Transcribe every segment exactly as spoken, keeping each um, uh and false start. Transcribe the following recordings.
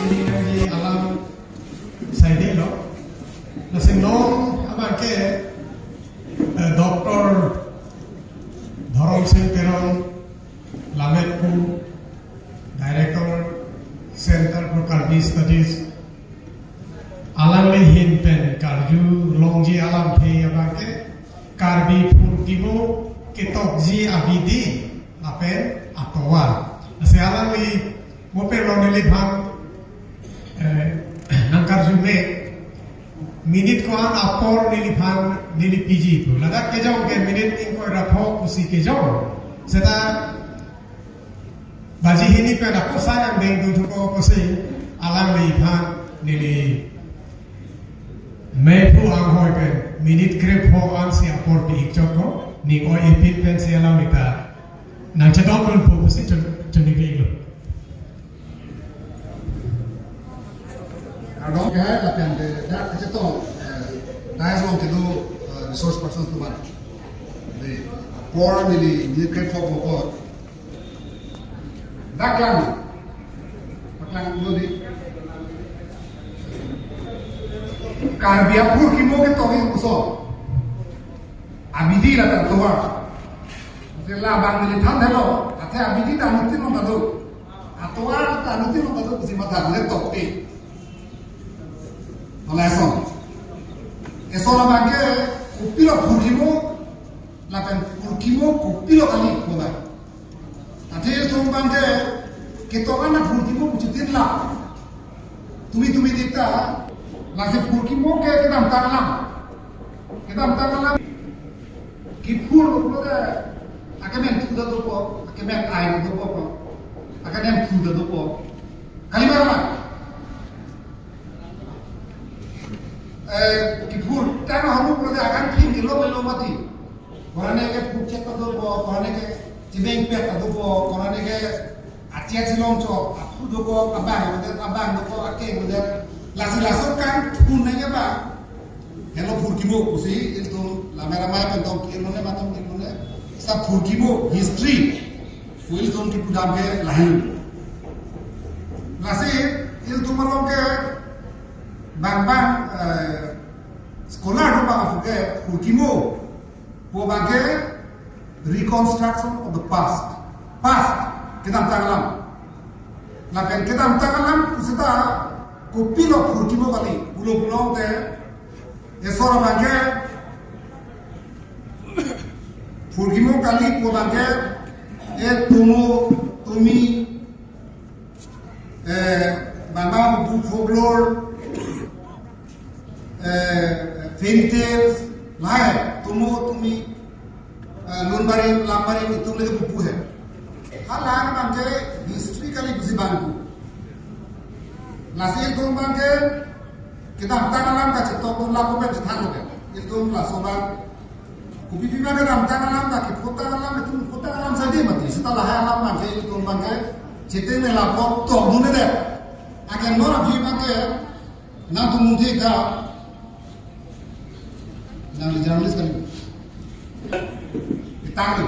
Ini lagi alam saidelo. Lasi non abangke, eh, Doctor Dhorom Sing Teron, Lammet pu, Director, Center for Karbi Studies, alangli ahin pen karju longji alamthe abangke Karbi phurkimo ketokji abidi lapen atovar. Lasi alangli mo pen lo neliphan, eh, nangkarjume minute ko-an apor neliphan neli piji pu. Ladak kejong ke minute ingkoi ra phongo pusi kejong. Seta baji hini pen ako sayang deng dun thupo pusi alangliphan neli mephu anghoi pen minute krepho ansi apor pi-ik chotpo, ning oi-ipin pensi alangli ta nangchedondunpo pusi chun-, chuningri-iklo. Ardom ke hai lapen de dak kachetong, eh, dais along kedo, eh, resource person atum an. De apor neli, neli krepho apor. Dak lang. Dak lang dodi. Karbi aphurkimo ketokji puson. Abidi lapen atovar. Mate labang neli than thelo, athe abidi ta anuttin along ta do. Atovar ta anuttin along ta do pusi matha le tokte. Tola eson. Eson abangke kopilo phurkimo, lapen phurkimo kopilo kali koda. Athe ilitum abangke ketok an phurkimo puchitin la. Tumi tumi dikta, lasi phurkimo ke kedamtang alam. Kedamtang alam. Kiphur lo ke akemen thu ta dopo, akemen ai ta dopo, akemen thu ta dopo. Kalima ma? Eh, kiphur, tang haru lo ke akan phin kilo kilo mati. Korane ke phukchek ta dopo, korane ke chibeng pet ta dopo, korane ke achek si longchok, aphu dopo, abang, abang dopo, akeng, lasi laso kan thun nangji abang. Helo phurkimo pusi, ilitum lamera mai pen tong kirmone matong kirmone. Sa phurkimo history pu ilitum kipudam ke lahei. Lasi ilitum along ke bang bang, eh, scholar atum bang aphu ke phurkimo pu abangke reconstruction of the past. Past, kedamtang alam. Lapen kedamtang alam pusita kopilo phurkimo kali, pulo pulote, eson abangke phurkimo kali pu abangke, e tomo, tumi, eh, bang bang pu folklore, eh, fairy tales, lahai, tomo, tumi, eh, lun barim, lam barim, itum lake pu pu he. Hala abangke history kali pusi bang pu. Lasi ilitum abangke kedamtang alam kachetok dun lapu pen chethan lo ke. Ilitum laso abang kopi pi ma kedamtang alam ta kiphurtang alam, itum phurtang alam saidi mati. Seta lahai alam abangke ilitum abangke cheteng ne lapu tok dun ne de. Agen non aphi abangke nangtum mungthi ka, nangli journalist kan. Kitang ni.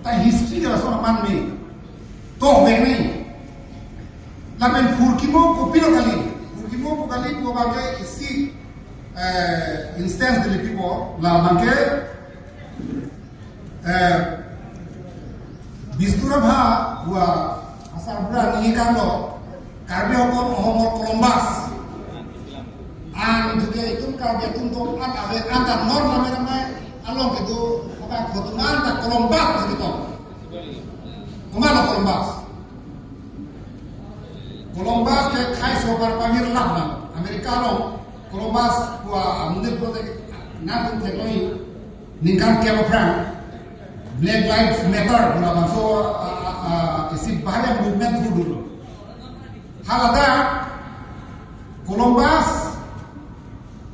Ta history ke laso aman me. To beng ni. Lapen phurkimo kopilo kali. Phurkimo pu kali pu abangke isi, eh, instance dili pipo. La abangke, eh, Bisnu Rabha pu asarbura ningje kanglo, Karbi Hokon Ohomor Columbus. An juke itum Karbi atum tong an ave an ta non lamera mai along kedo apa kotuman ta Columbus gitu. Komat lo Columbus? Columbus ke khei sopar pamir lah na America along Columbus pu amondir project nangtum theklongji. Ningkan kep aphrang Black Lives Matter pu labangso, ah, ah, ah, isi bahaya movement thu dolo. Hala ta Columbus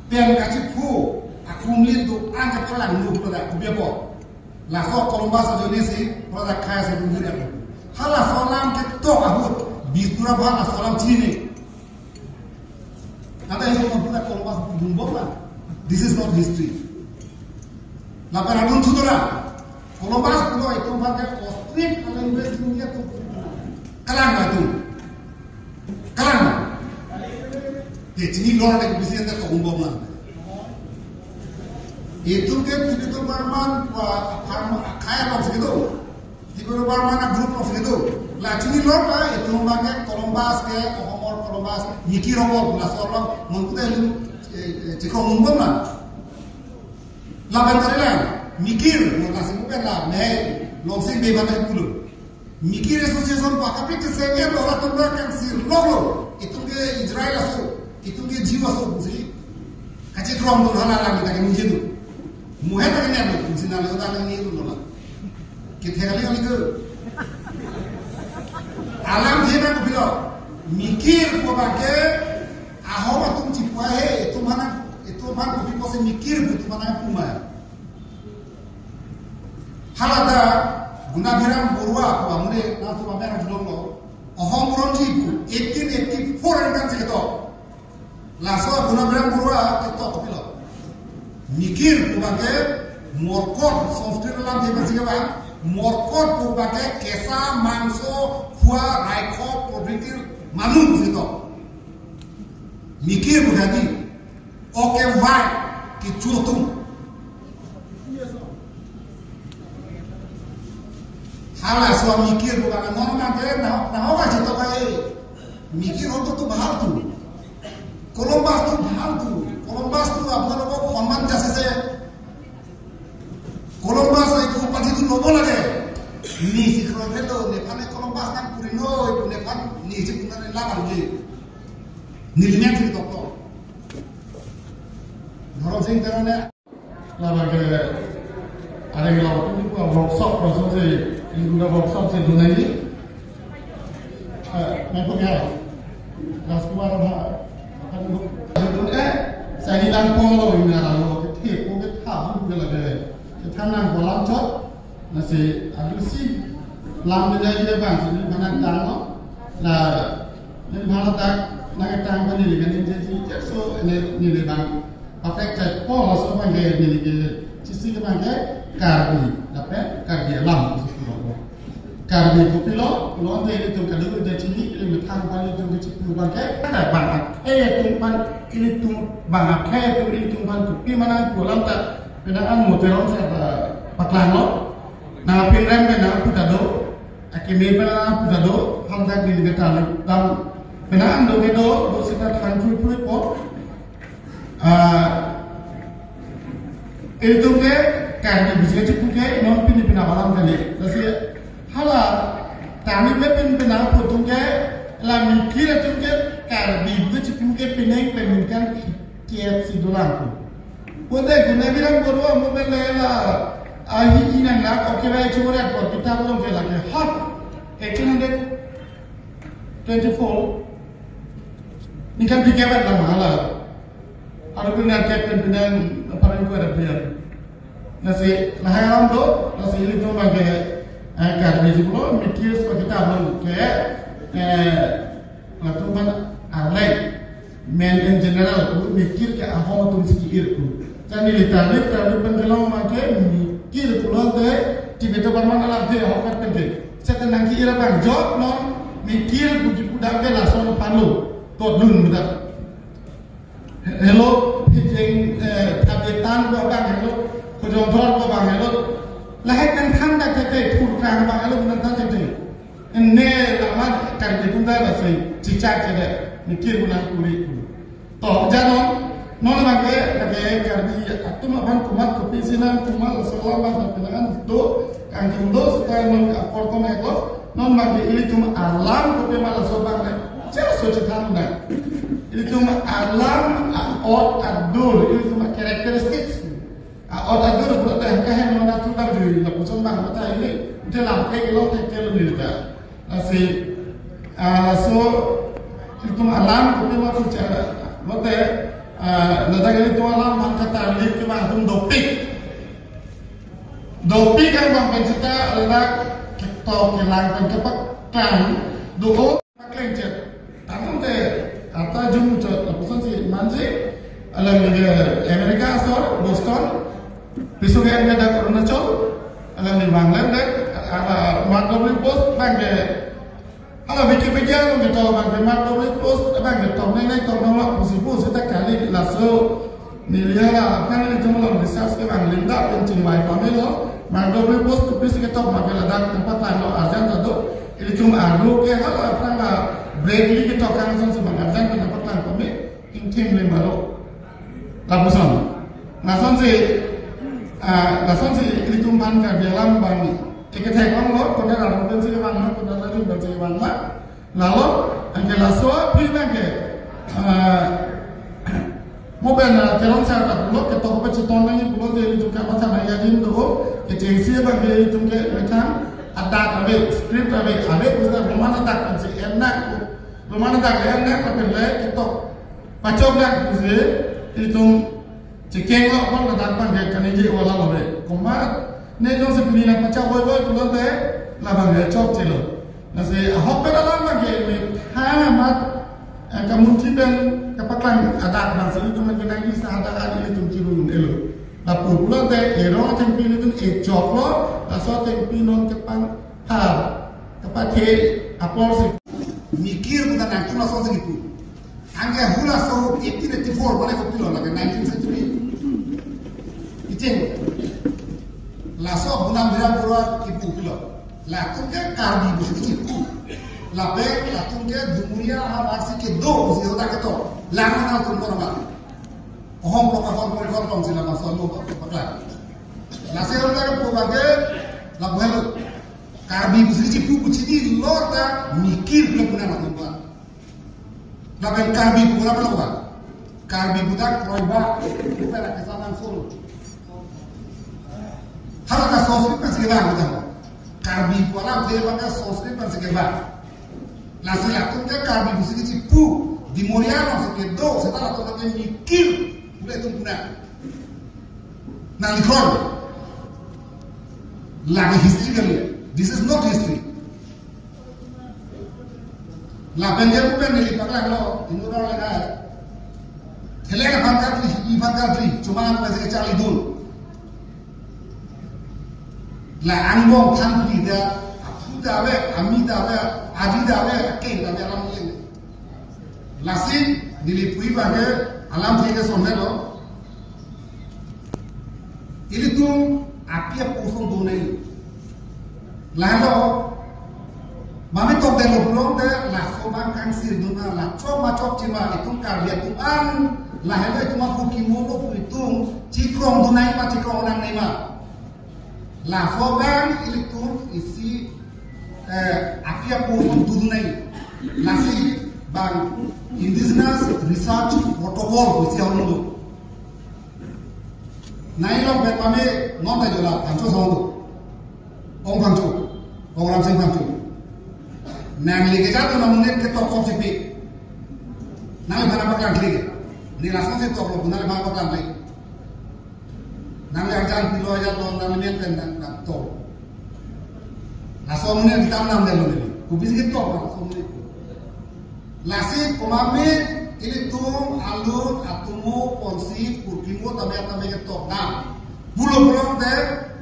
pen kachiphu akumlin tu angkat kelang nu pada kubiapo. Laso Columbus ajoine si pada khei si dunjuri aku. Hala laso alam ketok ahut Bisnu Rabha laso alam chini. Anta isi pun punya Columbus bumbok lah. This is not history. Lapen adun thu dolang. Columbus pulo itum abangke ostrich language dunia tu. Kalang lah tu. Kalang. Chini lor de bisi ente tong bom lang. Itum ke Tibet Burman, wa, apar ma akhai along si kedo. Tibet Burman a group along si kedo. La chini lor ta, itum abang ke Columbus ke, Ohomor Columbus, Mikir Ohomor, laso along, mangkuda itum, eh, eh, chikong bom lang. Laban kari lang, Mikir, mo nasi bukan la, me, Longsing Bey mata pulo. Mikir Association pa kapit ke sengke lo, latum ra kan sir lok lo. Itum ke Israel aso, itum ke Jew aso, busi. Kachi krom tu hala lang kita ke mujin tu. Muhe ta ke nem, busi na lo ta nang ni tu lo la. Kita kali kali ke. Alam dia na tu bilo. Mikir ko ba ke, Ahom atum chipu he, itum aphan, itum aphan kopi pusi Mikir pu itum aphan puma. Hala ta, Gunabhiram Borua pu amonit, nangtum amen aklong lo. Ahom Buronji pu, eighteen eighty-four aningkan si ketok. Laso Gunabhiram Borua ketok kopilo. Mikir pu abang ke, morkot, Sanskrit alam dia pasi ke bang, morkot pu abang ke, kesa, mangso, khua, raikho, propritir, manu si ketok. Mikir pu hadi, oke vai, kecho atum. Hala so Mikir pu abang non abang ke, na, na ho ka chito ka e. Mikir ho to tu bahal tu. Columbus tu bahal tu. Columbus tu apnalok ko Samman jase se. Columbus ai ko pati tu lobo lage. Ni si kro phelo, nephan e Columbus nang puri noi, nephan ni si kuna ne lamar je. Nelimen si tokto. Dhoromsing Teron ne. Labang ke areng lo tu ko workshop, workshop si, ingkuna workshop si dunai ni. Eh, me ko ya. Rajkumar ha. Kan ko. Eh, sai ni lang ko lo, ina lo, ke ko ke tha bu ke lage. Ke tha nang ko lam chot. Lasi adusi lam de jai bang si neli aphan nangtanglo. La neli aphan ta nangtang bang neli kan neli jai so ne neli bang. Apek chat po laso abang ke neli ke chisi ke abang ke Karbi, lapen Karbi alam si pulo. Karbi kopilo, lo ante ilitum kadu de chini, ili methang abang ilitum ke chipu abang ke, kada bang athe atum aphan, ilitum bang athe atum ilitum aphan kopi ma nangpu alam ta, penang an mo Teron si ta paklanglo. Nangpinrem pen nangpu ta do, akeme pen nangpu ta do, hangdak di kita dam, penang do ke do, do sita than pui pui po. Ah, itum ke Karbi bisi chipu ke, non pini pina balam kali. Lasi hala, tani me pin pina pu atum ke, la Mikir atum ke, Karbi bisi chipu ke penang pen kan kiat si dolang tu. Bonta Gunabhiram Borua mo pen le la, ahi inang la, oke ba, chumore por kita belum ke lagi. Ha, eighteen hundred twenty-four. Ni kan bikabat la mahala. Aro pina ket pen pina parang ko ada biar. Lasi lahai alam do, lasi ilitum abang ke, eh, Karbi si pulo, Mikir sebagai tabung ke, eh, latum aphan alai. Men in general pu Mikir ke Ahom atum si ke-ir pu. Jani lita lita lita pen kelong abang ke Mikir pulo te Tibet Burman alam te Ahom kat pen ke. Seta nang ke-ir abang jok non Mikir pu kipu dam ke lason aphan lo. Tot lun muda. Helo, pijeng, eh, Thabetan ko abang helo, Kojongthor ko abang helo. Lahai nangthan dak tete, Thurkrang abang helo nangthan tete. Ene lama Karbi atum ta lasi chichak chede, Mikir pu nangkuri pu. To, janon, non abang ke, lake Karbi atum aphan komat kopi si nang komat laso alam abang penang an do, kangkung do, seta non apor komat ko, non abang ke ilitum alam kopi ma laso abang ke, jat so chethan na. Ilitum alam a-ot adur, ilitum a-characteristics. A-ot adur pulote kahen mana tu dam jui lapuson abang mata ili, ute lam ke ilong ke kelo nirta. Lasi, ah, laso ilitum alam kopi ma pucha, lote, ah, ladak ilitum alam abang kata lik ke abang atum dopik. Dopik abang pen seta ladak ketok kelang pen kepaklang do. Pakleng chet. Tangte ata jum chot lapuson si manje, alam ni ke America asor, Boston. Piso ke dak Arunachal, alam ni Bangladesh, ala Mark W Post abang ke Hala Wikipedia along ketok abang ke Mark W. Post abang ketok neng neng tok nang lo pusi pu seta kali laso neli hala aphrang ilitum along research kevang limda pen chingvai pamelo. Mark W. Post pu pisi ketok ma ke ladak tempat lain lo arjan ta do. Ilitum arlo ke hala aphrang la break li ketok kang son si bang arjan pen tempat lain pame ingthim lim alo. Lapuson. Lasonsi, ah, lasonsi ilitum aphan Karbi alam abang ikethek onglo, konat arlo pensi kevang ma, konat arlo pensi kevang ma. Lalo, anke laso aphi abang ke, ah, mo pen, ah, Teron sir ta pulo, ketok pachetong nangji pulote ilitum kamatha nangji adim do, kechengsi abang ke ilitum ke methang adak ave, script ave, ave pusi Roman adak pensi enak, Roman adak enak lapen le ketok pachok dak pusi ilitum chekeng lo apot ladak abang ke kaningje wala lo re. Komat ne jongsi pini nangpachak voivoi pulote labang ke chokchelo. Lasi ahok pen alam abang ke methang amat, eh, kamunthi pen kapaklang adak abang si ilitum ke nang isa adak an ilitum chirun elo. Lapu pulote erong ateng pini ilitum echok lo, laso ateng pini non kepang ha kapathe apor si mikir puta nangtum lasonsi kipu. Anke hula so eighteen eighty-four mane kopilo lake nineteenth century. Icheng. Laso Bunam Biram Borwa kipu pilo. Latum ke Karbi pusi kipu. Lapen latum ke Dumuria ahavar si kedo pusi hoda ketok. Lang nangtum korma. Ohom lo kahor kor kor tong sila bangso lo pakla. Lasi hoda kepu abang ke lapu helo. Karbi pusi kipu pusi di lor ta mikir pulo puna latum ba. Lapen Karbi pu lapu lo ba. Karbi pu dak kroi ba. Pu pen la kesamang solo. Hala ta Sanskrit pensi kevang pu dak. Karbi pu alam ke ba ta Sanskrit pensi kevang. Lasi latum ke Karbi pusi kipu. Dimoria alongsi kedo, seta latum ke mikir. Pu le tum puna. Nangli kroi. Lake history kali. This is not history. Lapen dia bukan neli paklang lo, inut orang lain. Theleng aphan katri, ipi aphan katri, cuma apa sih cari dul. La angbong than pli da, aphu da ave, ami da ave, aji da ave, akeng da ave, alam leng. Lasi, neli pu abang ke, alam thek ke sonhe lo. Ilitum api apo ason do nangji. Lahelo, mami tok delo pulote, laso abang kangsir dun na, la chok ma chokche ma, itum Karbi atum an, lahelo itum aphu kimo lo pu itum, chikrong dun nangji ma, chikrong nang nangji ma. Laso abang ilitum isi, eh, api apo ason do nangji. Lasi abang Indigenous Research Protocol pu isi ahormu do. Nai long pen pame non ta jola Phangcho song do. Ong Phangcho. Ong Ramsing Phangcho. Nangli kejat atum amonit ketok kok sipi. Nangli aphan paklang klik. Ne lasonsi tok lo, nangli aphan paklang klik. Nangli arjan pilo ajat lo, nangli men pen nang, nangtok. Laso amonit kitam nam delo neli. Kopisi ketok laso amonit. Lasi komat me ilitum alun atomo ponsi purkimo tame tame ketok dam. Pulo pulote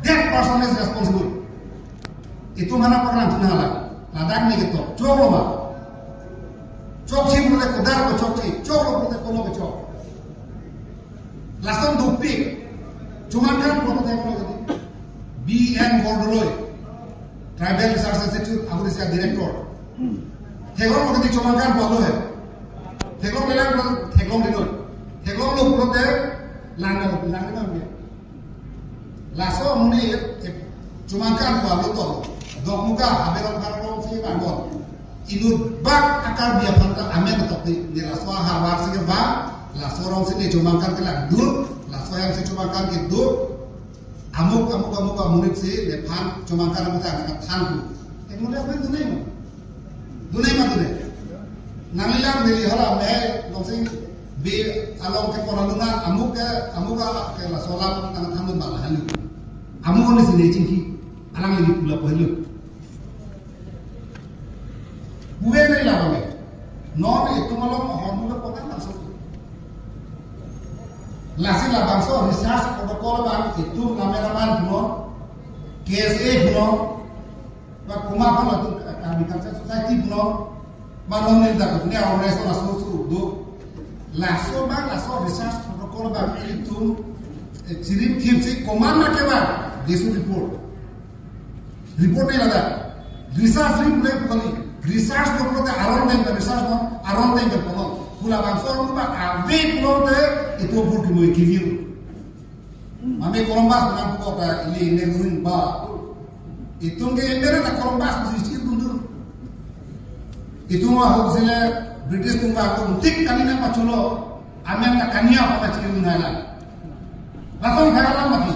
that person is responsible. Itum aphan paklang thun hala. Ladak ne ketok. Chok lo ma. Chokche pulote kodar ko chokche. Chok lo pulote kono ko chok. Lason dopik. Chomangkan pulote kono ko. B N Bordoloi. Tribal Research Institute, abu dia director. Theklong lo kiti chomangkan pulo he. Theklong lelang pulo, theklong di noi. Theklong lo pulote, lang lo, lang lo dia. Laso amonit, eh, chomangkan pulo to. Dokmoka, habe rong kar rong si bang bon. Inut bak a Karbi aphan ta amen tok di, ne laso ahavar si kevang, laso rong si ne chomangkan kelang dur, laso yang si chomangkan kedo, amuk, amuk, amuk, amonit si, nephan, chomangkan amuk ta, nephan pu. Ek mulai apa itu nih? Dunai ma dunai. Nangli lang neli hala me, long sing, be, along ke pona luna, amuk ke, amuk ke, ke laso alam, tang tang dun bang hanu. Amuk ni sini chingki, alang lagi pula pelu. Bue nai la bang. Non itum along hormu le pokan masuk. Lasi labangso research protocol bang itum kameraman puno, K S A puno, ba kuma puno tu Agriculture Society pulo, malom neli dak ne organization laso su do. Laso abang, laso research protocol abang ilitum, eh, chirim thimsi komat ma ke abang, disu report. Report ne ladak. Research report ne kali. Research report ke aron deng ke research mo, aron deng ke kono. Pu labangso arong abang ave pulote itum pur kemoi kivir. Mami Columbus bilang pukok ka ili ne ruin ba. Itum ke emera na Columbus si si dundur. Itum ahok sile British atum ba atum tik kami na pachulo. Amen na kania pa pachiri nai la. Langsung kaya lang mati.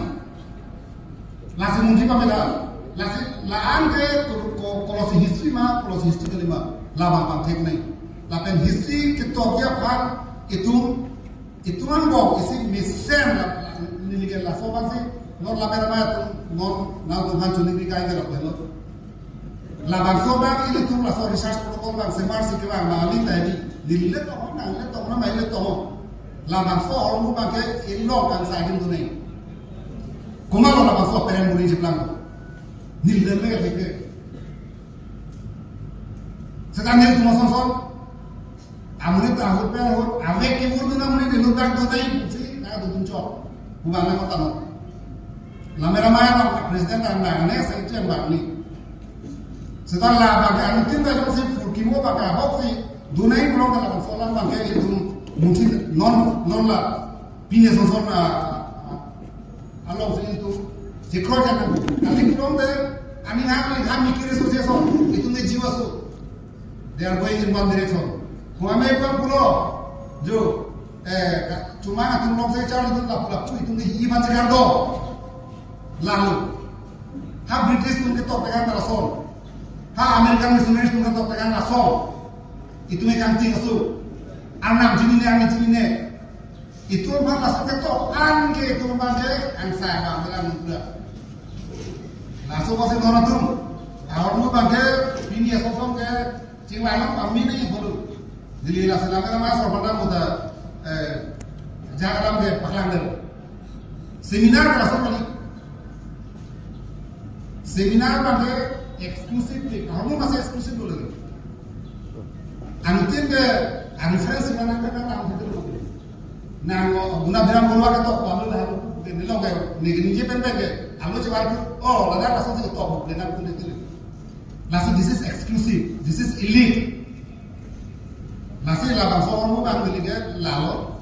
Lasi munji pamela. Lasi la-an ke ko, ko, kolosi history ma, kolosi history kali ma. Labang pangthek nai. Lapen history ketok ya pan itum Itum angbong isi mesen la, la, neli ke laso abang si, non lamera ma atum, non nangtum aphan chuningri kai ke lapen lo. Labangso abang ilitum laso research protocol abang semar si kevang, nangli ta di, neli le tong, nangli le tong, nama le tong. Labangso arong abang ke ilong kan sa adim dunai. Komat lo labangso peren buri chiplang. Neli le le ke. Setan nelitum ason son. Amonit ahut pen ahut, ave kevur dun amonit inut dak do tai, si, nangtum chok. Pu abang na kota no. Lamera ma no, president ang na, ne, secretary ang bang ni. Setan labang ke anutin ta jongsi purkimo abang ke ahok si, dunai pulo ka labangso alam abang ke itum mutin non, non la. Pini ason son, ah, ah, along si itum, si kroja kan. Kali pulo te, ani ha, ani ha mikir association, itum ne jiwa su. They are going in one direction. Kung ame pa pulo, jo, eh, ka, cuma atum along si char itum lapu lapu, itum ne hi iman si do. Lalu, ha British atum ketok tekan ta lason. Ha American missionaries atum ketok tekan lason. Itum ne kangting asu. Arnam chini ne, arnam chini ne. Itum aphan laso ketok an ke itum aphan ke angsa abang bilang muda. Laso kosi non atum. Ahormu abang ke pini ason son ke chingvai long pami nai bolu. Neli laso lamera ma sorpana muda, eh, jagaram ke paklang deh. Seminar laso kali. Seminar abang ke exclusive ke. Ahormu masih exclusive dulu. Anutin ke conference mana ke kan anutin dulu. Nang, oh, guna bilang bola ketok, lalu dah, nilong kayo, nigi nigi pen pen ke, alo cebar tu, oh, lada langsung si ketok, nang pun itu. Langsung, this is exclusive, this is elite. Lasi labangso arong abang beli ke, lalo,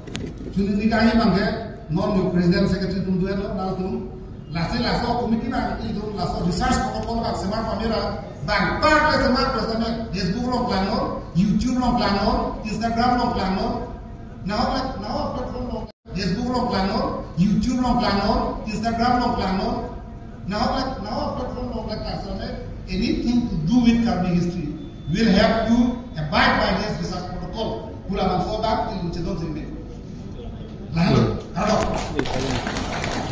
chuningri kai abang ke, non yo president secretary atum dua lo, nangtum, Lasi laso committee abang itum laso research protocol abang semar pamera abang pak le semar pamera Facebook along klanglo, YouTube along klanglo, Instagram along klanglo. Nahok le, nahok platform along, Facebook along klanglo, YouTube along klanglo, Instagram along klanglo. Nahok le, nahok platform along le klanglo. Anything to do with Karbi history will have to abide by this research protocol. Pu labangso abang itum chedon singbe. Lalu, halo.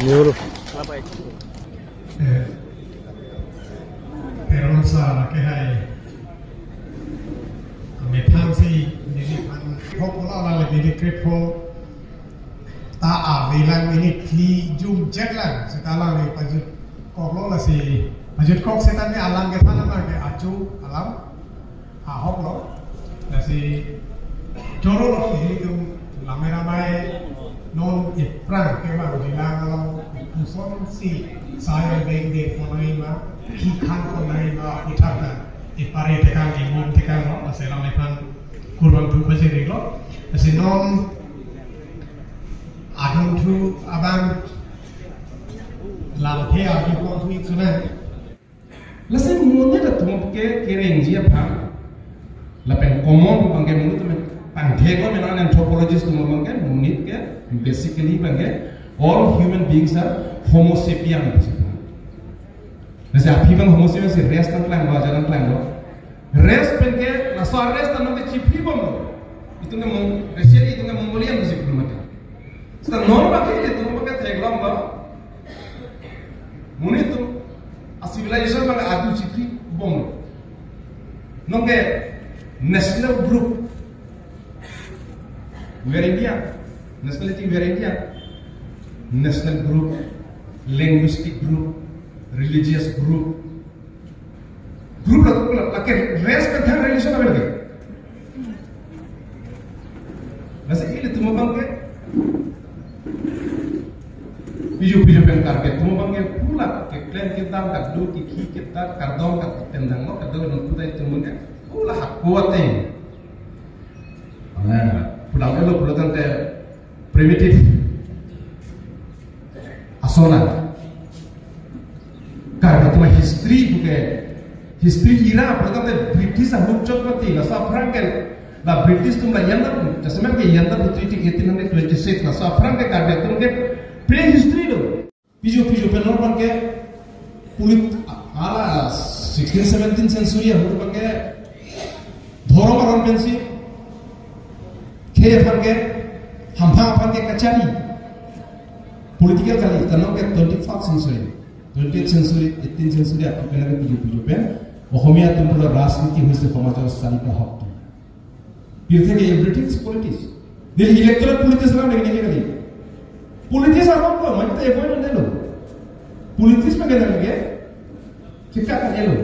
Nyuruh. Eh, Teron sir, lake hai. Methang si, neli aphan, hok pola la le neli krip ho. Ta avelang minute phli jum chet lang, seta lang ne pajutkoklo lasi, pajutkok seta ne alang kethan abang ke achu alam. Ahok lo, lasi choro lo ilitum lamera mai non iphrang kevang jilang along puson si sai beng de ponai ma, ki khan ponai ma, puthak na ipare tekang imum tekang lo, lasi lam iphan kurang tu pajeri lo, lasi non adon tu abang lam the agi pon tu ik sunai. Lasi monit atum ke kerengji aphan. Lapen common abang ke monit atum pangthek lo, mena anthropologist atum abang ke monit ke basically abang ke all human beings are Homo sapien. Lasi aphi abang Homo sapien si race nangklang lo, ajar nangklang lo. Race pen ke laso race ta nang ke chipri bom lo. Itum ke Mong-, racially itum ke Mongolian si pun mati. Seta non abang ke itum abang ke theklong lo. Monit atum a civilization abang adu chipri bom. Non ke national group where India, nationality where India, national group, linguistic group, religious group, Group latum pulo, lake race pen thang relation ave lake. Lasi ilitum abangke piju piju pen Karbi atum abangke pulo keklem kedam, kado kekhi ketat, kardom kat pen dang lo, kado non putai tum abangke pulo hako ateng. Nah, pulang elo pulo tangte primitive ason an. Karbi atum history puke, history era pulo tangte British ahut chot mati, laso aphrang ke la British atum la yandap, jasemet ke yandap treaty eighteen twenty-six, laso aphrang ke Karbi atum ke prehistory lo. Piju piju pen non abangke polit-, ala sixteen seventeen century ahut abangke dhorom aron pensi khei aphan ke, hamphang aphan ke kachari. Political kali, ta non ke twenty-first century, twentieth century, eighteenth century aphan ke piju piju pen Ohomia atum pulo rajniti hoise somajor sari ka hok atum. Pirthe ke everything is politics. Neli electoral politics lang lagi neli kali. Politics apa kok, mane ta avoid nelo. Politics mane lagi. Kita kan elo.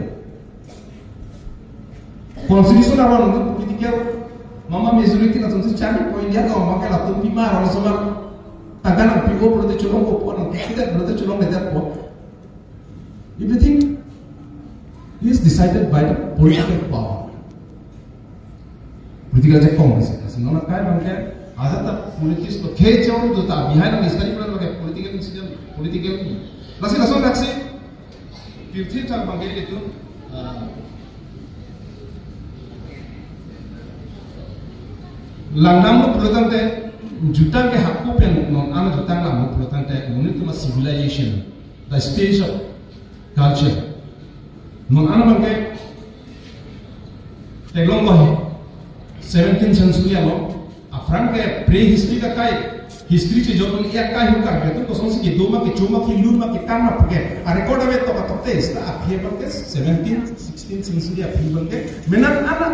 Constitution aron untuk political, mama majority langsung si cari ko India ka mama ke latum pima aron semar. Tagan ang P O pulote cholong ko po, ang kita pulote cholong ko po. Everything is decided by the political power. Political je Congress, lasi non akai abangke ajat ta politics lo khei chong do ta behind the history pulo ke political incident, political ni. Lasi lason daksi pirthe thang abangke itu, ah, langdam lo pulo tangte jutang ke hako pen non an jutang lam lo pulo tangte monit atum a-civilization, the stage of culture. Non an abangke theklong lo he, seventeenth century along, aphrang ke prehistory akai, history chejok ni akai hu Karbi atum kosonsi kedo ma, kecho ma, kelun ma, kekan ma puke a-record ave tok atok te, seta aphi abangke seventeenth, sixteenth century aphi abangke. Mane ana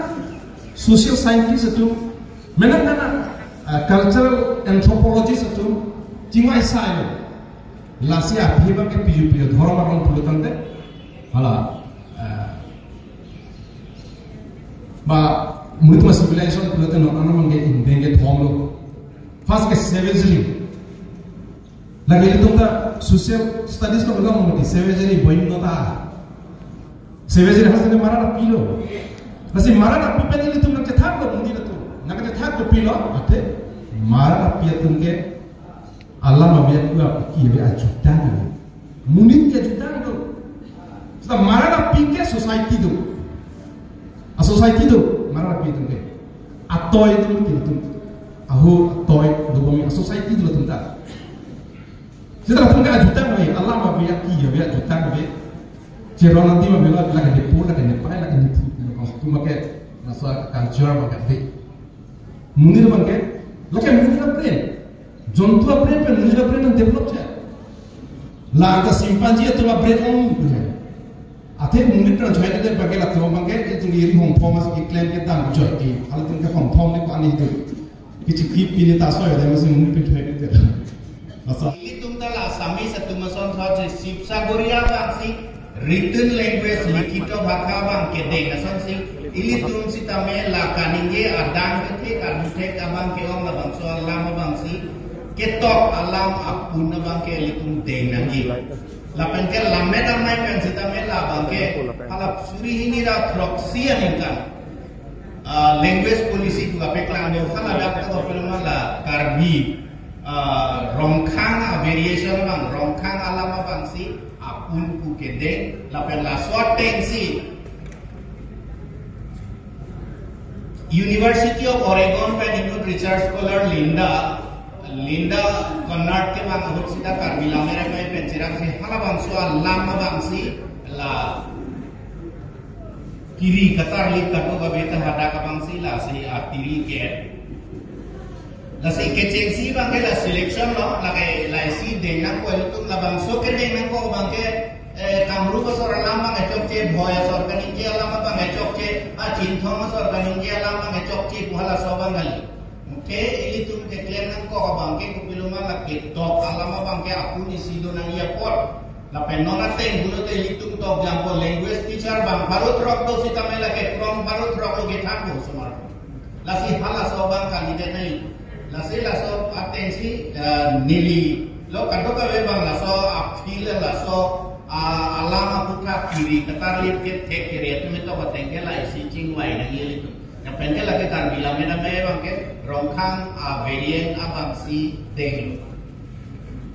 social scientist atum, mane ana, ah, cultural anthropologist atum chingvai sai lo. Lasi aphi abangke piju piju dhorom aron pulo tangte, hala, ah, ba monit atum a-civilization pulo tangte non an abangke indeng kethom lo. First ke savagery. Lake ilitum ta social studies lo belong mati, savagery boin nota. Savagery hasi ne mara api lo. Lasi mara api pen ilitum nangkethak lo monit atum. Nangkethak lo pilo, athe mara api atum ke alam ave, aku ave, ki ave ajutang ave. Monit ke ajutang do. Seta mara api ke society do. A-society do, mara api atum ke. Atoi do ke atum. Aho atoi do kami a-society do atum ta. Seta atum ke ajutang ave, alam ave, ki ave ajutang ave. Cheron adim ave, lake depo, lake nepai, lake nephu, lake kostum, lake laso culture abangke ave. Monit abangke, lake monit a-brain. Jontu a-brain pen monit a-brain nang develop chot. La ta chimpanzee atum a-brain ong punya. Athe monit nangchoi te abangke latum abangke, itum iri hongphong mas keklem kedam chot ke. Halatum ke hongphong ne ko ani tu. Kichi kip pini ta soi de mas monit pen choi te. Masa. Ilitum ta la Assamese atum ason thot si Sibsagoria abang si written language, likhito bhasha abang kedeng asonsi, ilitum sitame la kaningje adang kethek aduthek abang ke-ong labangso alam abangsi ketok alam apun abangke ilitum deng nangji. Lapen ke lammet amei pen sitame labangke hala suri hini ra throksi aningkan, ah, language policy pu kapeklang do, hala dak ta kopiloma la Karbi, ah, Rongkhang a-variation abang, Rongkhang alam abangsi apun pu kedeng, lapen laso atengsi University of Oregon pen inut research scholar Linda, Linda Conrad ke abang ahut sita Karbi Lammet Amei pen cherapsi halabangso alam abangsi la kiri katarli kado kabe ta hadak abangsi lasi atiri ke. Lasi kechengsi abangke la selection lo, lake la isi deng nangkok ilitum labangso kedeng nangkok abangke, eh, Kamrup asor alam abang kechokche, Bhoi asor kaningje alam abang kechokche, a Chinthong asor kaningje alam abang kechokche, pu halaso abang kali. Mukhe ilitum keklem nangkok abangke kopiloma la ketok alam abangke apun isi do nangji apot. Lapen non ateng pulote ilitum tok jangpo language teacher bang pharo throk do sitame lake from pharo throk lo kethan ko osomar. Lasi halaso abang kalidet nai. Lasi laso atengsi, eh, neli lo kadokave abang laso a-field laso, ah, alam aputhak kiri katarlip kethek kiri atum etok ateng ke laisi chingvai nangji ilitum. Lapen ke lake Karbi Lammet Amei abang ke Rongkhang a-variant abangsi denglo.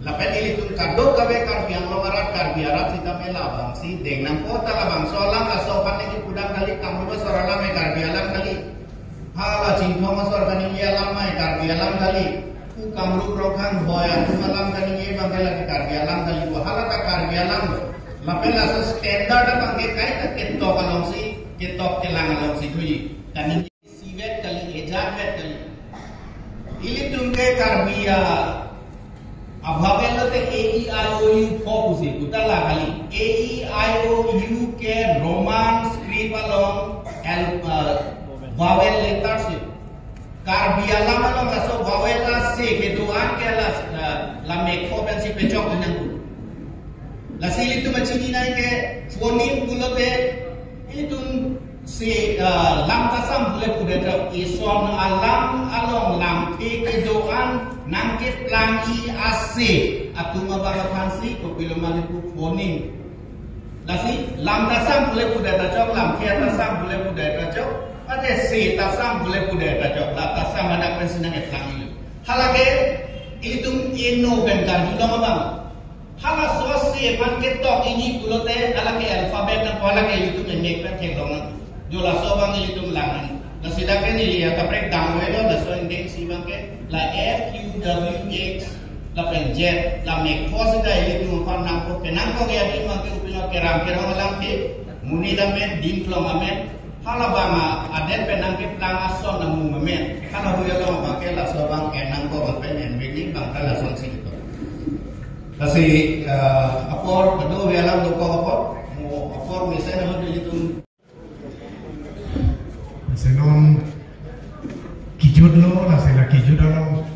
Lapen ilitum kadokave Karbi Anglong arat, Karbi arat sitame labangsi deng nangpo ta labangso alam laso aphan neli pudam kali, Kamrup asor alam e Karbi alam kali. Hala Chinthong asor kaningje alam e Karbi alam kali. Pu Kamrup Rongkhang Bhoi atum alam kaningje abang ke lake Karbi alam kali. Hala ta Karbi alam lo. Lapen laso standard abang ke kaita ketok alongsi, ketok kelang alongsi thuji. Kaningje isivet kali, ejatvet kali. Ilitum ke Karbi a, a-vowel lote A E I O U pho pusi, puta la kali. A E I O U ke Roman script along al-, uh, vowel letters yo. Karbi alam along laso vowel la se kedo-an ke la, la, la mekho pensi pechok nangkok. Lasi ilitum achini nai ke phoneme pulote ilitum se, ah, lam tasam pule pudet ra ison alam along lamthe kedo-an nangkeplangji ase atum abang aphansi kopilo mane pu phoneme. Lasi lam tasam pule pudet ta chok, lamthe tasam pule pudet ta chok, ate se tasam pule pudet ta chok, la tasam hadak pensi nangkeplang. Halake ilitum eno pen karjulong abang. Halaso se aphan ketok nangji pulote halake alphabet nangpo, halake ilitum emek pen theklong nang. Jo laso abang ilitum lang nang. Lasi dak ke neli ya kaprek dam avelo, laso indeng isi abang ke la F, U, W, X, lapen Z, la mekho seta ilitum aphan nangkok, kenangkok ya di abang ke upilo kerang kerong alam ke, monit amen, dingklong amen, halabang a, adet pen nangkeplang ason amung amen, hala hui along abang ke laso abang en nangkok abang pen en bini abang ke lasonsi ketok. Lasi, eh, apor, kadokave alam dokok apor, mo apor mesen ahut ilitum Lasi non kejutlo, lasi la kejut along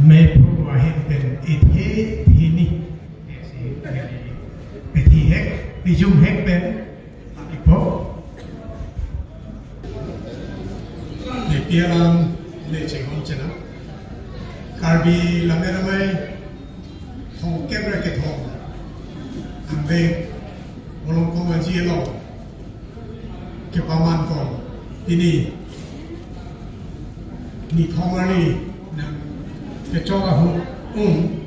mephu ahin pen ithe thini. Pethi hek, pijum hek pen ipo. Epi alam le chenghong chenam. Karbi Lammet Amei thomkep ra kethom. Angdeng Molongkong Aji along kepaman kong. Pini nithom arni nangkechok ahut, um,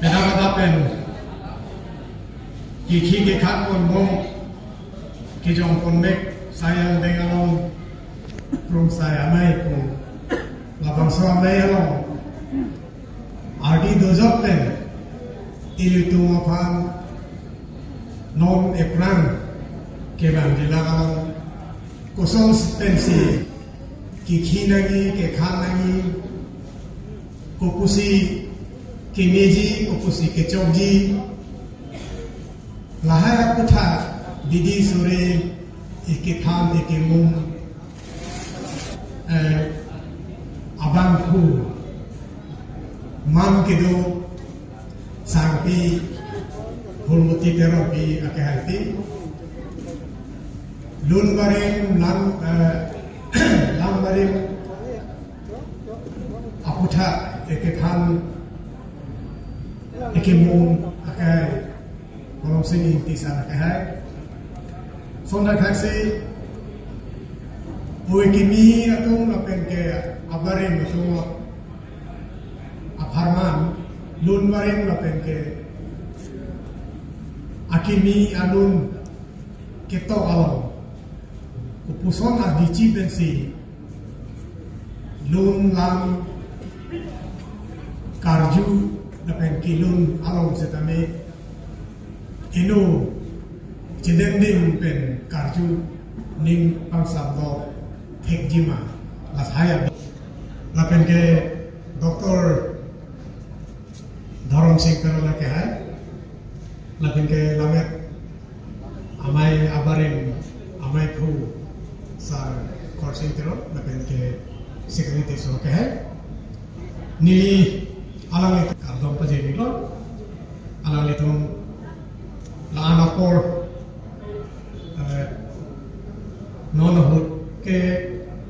dak adap pen kikhi kekhan ponbom, kejong ponmek, sai angdeng along, krungsai amei pu, labangso amei along ardi dojok pen ilitum aphan non ephrang kevang jila along koson pensi kikhi nangji, kekhan nangji, kopusi kemeji, kopusi kechokji, lahai aputhak didi sore ikethan ikemum, eh, abangphu man kedo sangpi Phulmoti Terongpi akehaipi, lun barim, lam, eh, lam barim aputhak ikethan ikemum akehai Kolomsing Ingti sar akehai. Sonda thaksi, oi kimi atum lapen ke abarim atum apharman, lun barim lapen ke akimi alun ketok along kopuson adichi pensi lun lam karju lapen kelun along setame eno chedengdeng pen karju ning pangsam do thekjima, lahai a lapen ke Doctor Dhorom Sing Teron akehai, lapen ke Lammet Amei abarim ameiphu Sar Khorsing Teron, lapen ke Secretary so akehai. Neli Alanglitum kardom pajirlo. Alanglitum la-an apor, eh, non ahut ke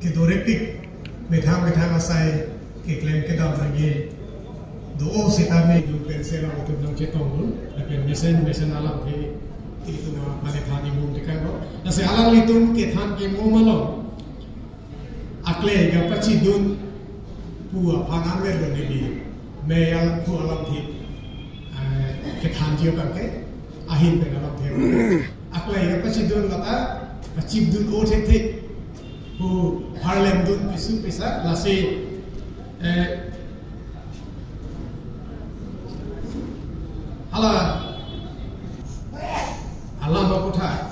kedorepik methang methang asai keklem kedam nangji do-o sitame jun pen se alanglitum nangchetongdun, lapen mesen mesen alamthe ilitum aphan than imum tekanglo. Lasi alanglitum kethan kemum along akle kapachidun pu aphan anmerlo neli. Mei alam pu alamthe, eh, kethanji abang ke ahin pen alamthe. Akle kapachidun lata pachidun o thekthek pu pharlemdun pisu pisa lasi, eh, hala alam aphuthak